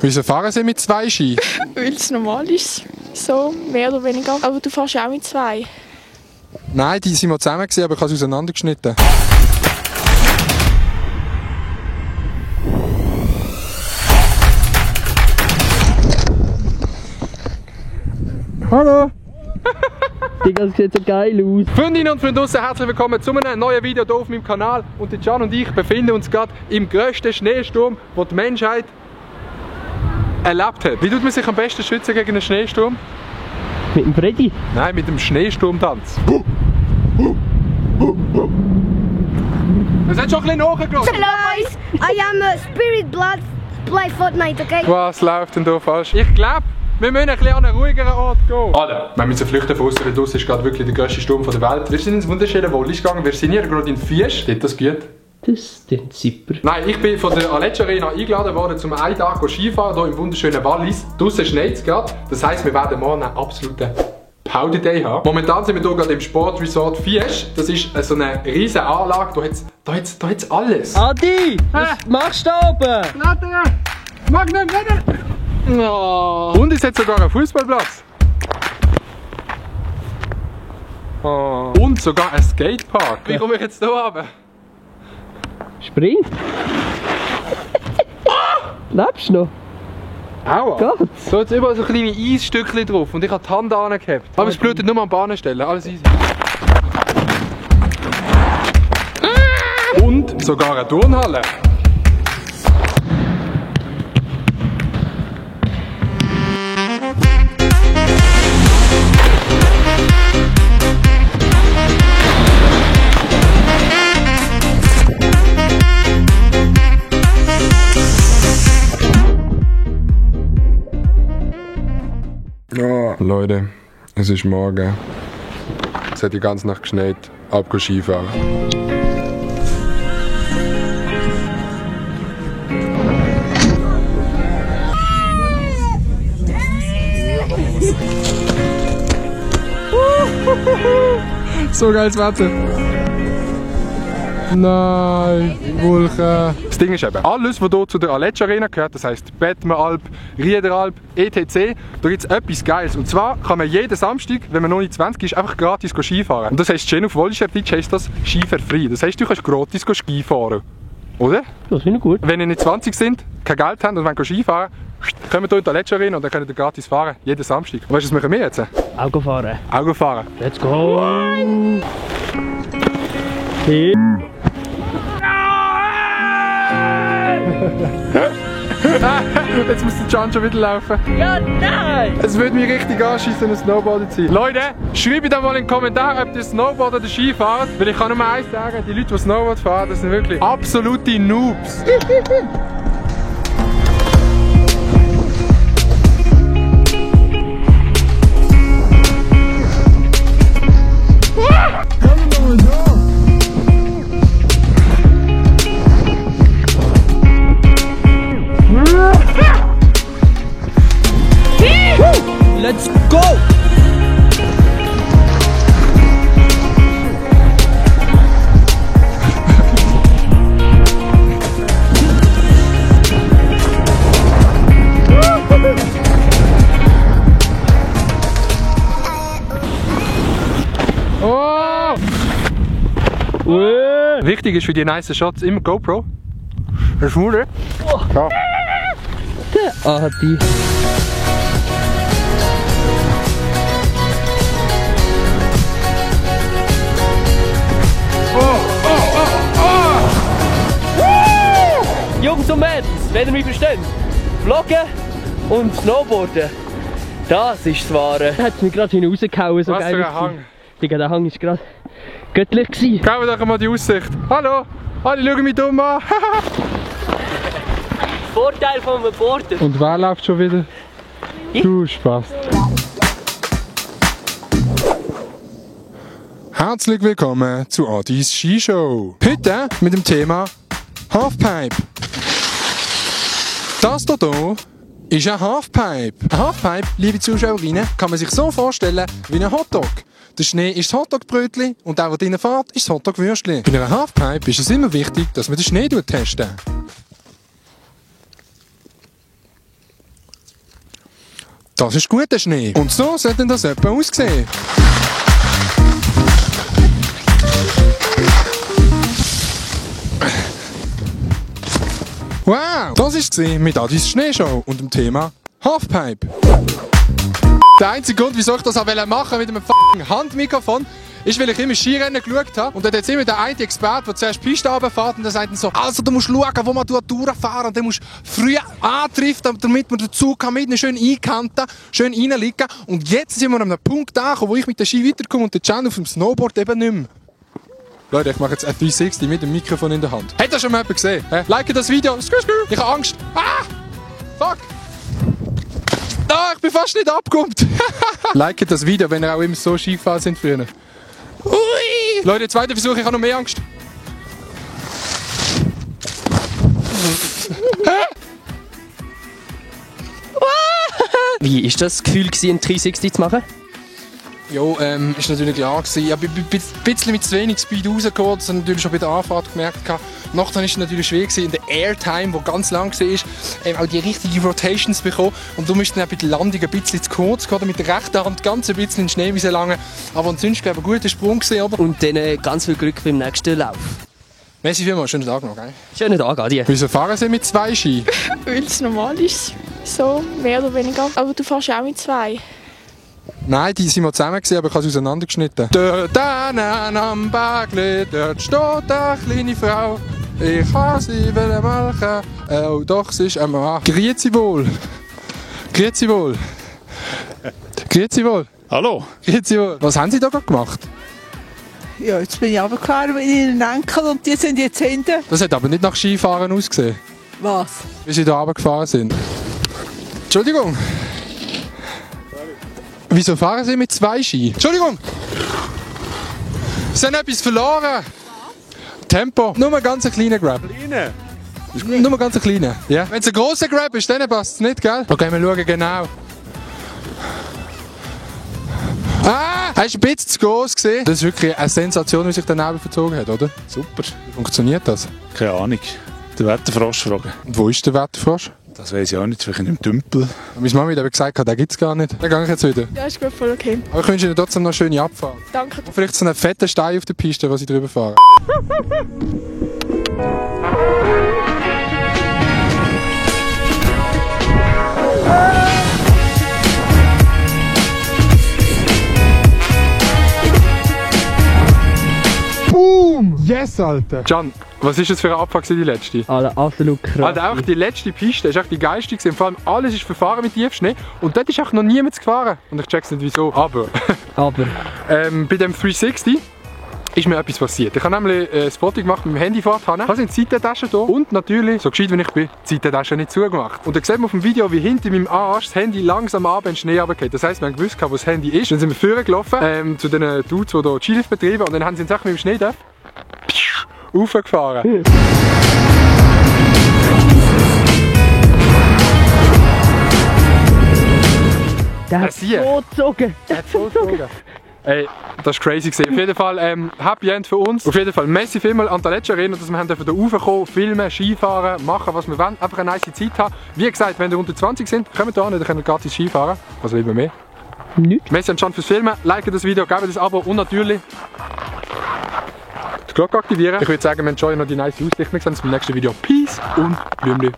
Wieso fahren Sie mit 2 Ski? Weil es normal ist, so mehr oder weniger. Aber du fährst auch mit 2. Nein, die sind wir zusammen gewesen, aber ich habe sie auseinandergeschnitten. Hallo! Digga, das sieht so geil aus. Freundinnen und Freunde draussen, herzlich willkommen zu einem neuen Video hier auf meinem Kanal. Und der Can und ich befinden uns gerade im grössten Schneesturm, den die Menschheit erlebt hat. Wie tut man sich am besten schützen gegen einen Schneesturm? Mit dem Freddy? Nein, mit dem Schneesturmtanz. Das hat schon ein bisschen nachgelassen. Hello boys, I am Spirit Blood, play Fortnite, okay? Was läuft denn da falsch? Ich glaube, wir müssen ein bisschen an einen ruhigeren Ort gehen. Alter, wir müssen flüchten von aussen, weil draussen ist gerade wirklich der grösste Sturm der Welt. Wir sind ins wunderschöne Wallis gegangen, wir sind hier gerade in Fies. Dort das gut. Das ist super. Nein, ich bin von der Aletsch Arena eingeladen worden, zum einen Tag Skifahren hier im wunderschönen Wallis. Draussen schneit es gerade, das heisst, wir werden morgen einen absoluten Powder Day haben. Momentan sind wir hier gerade im Sportresort Fies. Das ist so eine riesige Anlage, da hat's alles. Adi, was machst du da oben? Mag nicht, Oh. Und es hat sogar einen Fußballplatz. Oh. Und sogar ein Skatepark. Wie komme ich jetzt hier runter? Spring. Lebst du noch? Aua. Geht's? So jetzt überall so kleine Eisstückchen drauf und ich habe die Hand angehabt. Aber es blutet nur an Bahnenstellen, alles easy. Und sogar eine Turnhalle. Oh, Leute, es ist morgen. Es hat die ganze Nacht geschneit. Ab Skifahren. So geiles Wetter. Nein, Wolken. Das Ding ist eben, alles was hier zu der Aletsch Arena gehört, das heisst Bettmeralp, Riederalp, etc., da gibt es etwas Geiles. Und zwar kann man jeden Samstag, wenn man noch nicht 20 ist, einfach gratis Skifahren. Und das heisst, schön auf Wallischer Deutsch heisst das Skifahrfrei. Das heisst, du kannst gratis Skifahren. Oder? Das finde ich gut. Wenn ihr nicht 20 sind, kein Geld habt und wollt Skifahren, kommen wir hier in die Aletsch Arena und dann könnt ihr gratis fahren. Jeden Samstag. Und weißt du, was machen wir jetzt? Auto fahren. Auto fahren. Let's go. Hey. Jetzt muss der Can schon wieder laufen. Ja, nein! Es würde mich richtig anschießen, ein Snowboarder zu sein. Leute, schreibt doch mal in den Kommentaren, ob ihr Snowboard oder Ski fahrt. Weil ich kann nur eins sagen, die Leute, die Snowboard fahren, das sind wirklich absolute Noobs. Let's go! Oh! Wichtig ist für die nice Shots immer GoPro. Das ist Mutter. Oh. Ja. Der Adi. Jungs und Mädels, wenn ihr mich versteht, Vloggen und Snowboarden, das ist das Wahre. Er hat mich gerade hinausgehauen, so Was geil. für ein Hang. Digga, der Hang war gerade göttlich gewesen. Schauen wir doch mal die Aussicht. Hallo! Alle schauen mich dumm an. Vorteil vom Boarden. Und wer läuft schon wieder? Du Spaß. Herzlich willkommen zu Adis Skishow. Heute mit dem Thema Halfpipe. Das hier ist ein Halfpipe. Ein Halfpipe, liebe Zuschauerinnen, kann man sich so vorstellen wie ein Hotdog. Der Schnee ist das Hotdog-Brötchen und auch was drinnen fährt, ist das Hotdog-Würstchen. Bei einer Halfpipe ist es immer wichtig, dass man den Schnee testet. Das ist guter Schnee. Und so sollte das etwa aussehen. Wow, das war es mit Adis Schneeshow und dem Thema Halfpipe. Der einzige Grund, wieso ich das machen wollte mit einem fucking Handmikrofon, ist, weil ich immer Skirennen geschaut habe. Und dann hat immer der eine Experte, der zuerst die Piste runterfährt und der sagt dann so, also du musst schauen, wo man durchfahren und dann musst du früh antrifft, damit man den Zug mit schön einkanten, schön reinliegen. Und jetzt sind wir an einem Punkt angekommen, wo ich mit der Ski weiterkomme und der Can auf dem Snowboard eben nicht mehr. Leute, ich mache jetzt ein 360 mit dem Mikrofon in der Hand. Hat das schon mal jemand gesehen? Like das Video. Ich habe Angst. Ah! Fuck! Ah, ich bin fast nicht abgekommen. Like das Video, wenn ihr auch immer so Ski gefahren sind früher. Ui! Leute, zweiter Versuch, ich habe noch mehr Angst. Wie war das Gefühl, einen 360 zu machen? Jo, ist natürlich klar gewesen. Ich habe ein bisschen mit zu wenig Speed rausgeholt, das habe ich natürlich schon bei der Anfahrt gemerkt. Nachher war es natürlich schwer gewesen, in der Airtime, die ganz lang war, auch die richtigen Rotations bekommen. Und du musst dann auch bei der Landung ein bisschen zu kurz gehen, mit der rechten Hand ganz ein bisschen in den Schnee langen. Aber ansonsten glaube ich ein guter Sprung gewesen, oder? Und dann ganz viel Glück beim nächsten Lauf. Merci vielmals, schönen Tag noch, gell? Schönen Tag, Adi. Wieso fahren Sie mit 2 Ski? Weil es normal ist. So, mehr oder weniger. Aber du fährst ja auch mit 2. Nein, die sind wir zusammen gewesen, aber ich habe sie auseinandergeschnitten. Dort am Bergli, dort steht eine kleine Frau. Ich kann sie melken. Oh doch, sie ist ein Mann. Grüezi wohl. Grüezi wohl. Grüezi wohl. Hallo. Grüezi wohl. Was haben Sie da gerade gemacht? Ja, jetzt bin ich runtergefahren mit Ihren Enkeln und die sind jetzt hinten. Das hat aber nicht nach Skifahren ausgesehen, Was? wie Sie da runtergefahren sind. Entschuldigung. Wieso fahren Sie mit 2 Ski? Entschuldigung! Sie haben etwas verloren! Tempo. Nur ein ganz kleiner Grab. Kleine? Nur ein ganz kleiner. Ja. Wenn es ein grosser Grab ist, dann passt es nicht, gell? Okay, wir schauen genau. Ah! Hast du ein bisschen zu groß gesehen? Das ist wirklich eine Sensation, wie sich der Nebel verzogen hat, oder? Super. Wie funktioniert das? Keine Ahnung. Der Wetterfrosch fragen. Und wo ist der Wetterfrosch? Das weiss ich auch nicht, vielleicht in einem Tümpel. Meine Mama hat gesagt, den gibt es gar nicht. Dann gehe ich jetzt wieder. Ja, ist gut, voll okay. Aber ich wünsche Ihnen trotzdem noch eine schöne Abfahrt. Danke. Und vielleicht so einen fetten Stein auf der Piste, wo Sie drüber fahren. Boom! Yes, Alter! Can, was ist das für eine Abfahrt, die letzte? Absolut krass. Also auch die letzte Piste ist echt die geilste gewesen. Vor allem alles ist verfahren mit Tiefschnee und dort ist auch noch niemand gefahren. Und ich check's nicht wieso, aber... bei dem 360 ist mir etwas passiert. Ich habe nämlich ein Foto gemacht mit dem Handy vorne. Ich habe die Seitentasche hier und natürlich, so gescheit wie ich bin, die Seitentasche nicht zugemacht. Und dann sieht man auf dem Video, wie hinter meinem Arsch das Handy langsam in den Schnee runtergeht. Das heisst, wir haben gewusst, wo das Handy ist. Dann sind wir vorgelaufen zu den Dudes, die hier Skilift betreiben und dann haben sie uns mit dem Schnee da raufgefahren. Der hat so gezogen. Ey, das war crazy gewesen. Auf jeden Fall Happy End für uns. Auf jeden Fall merci vielmals an der Ledger Arena, dass wir hier raufkommen, filmen, Skifahren, machen was wir wollen. Einfach eine nice Zeit haben. Wie gesagt, wenn ihr unter 20 sind, kommt da nicht, dann könnt ihr gratis Skifahren. Was will man mehr? Nichts. Merci an Can fürs Filmen, liken das Video, gebt das Abo und natürlich die Glocke aktivieren. Ich würde sagen, wir enjoyen noch die nice Aussicht. Wir sehen uns beim nächsten Video. Peace und Blümli.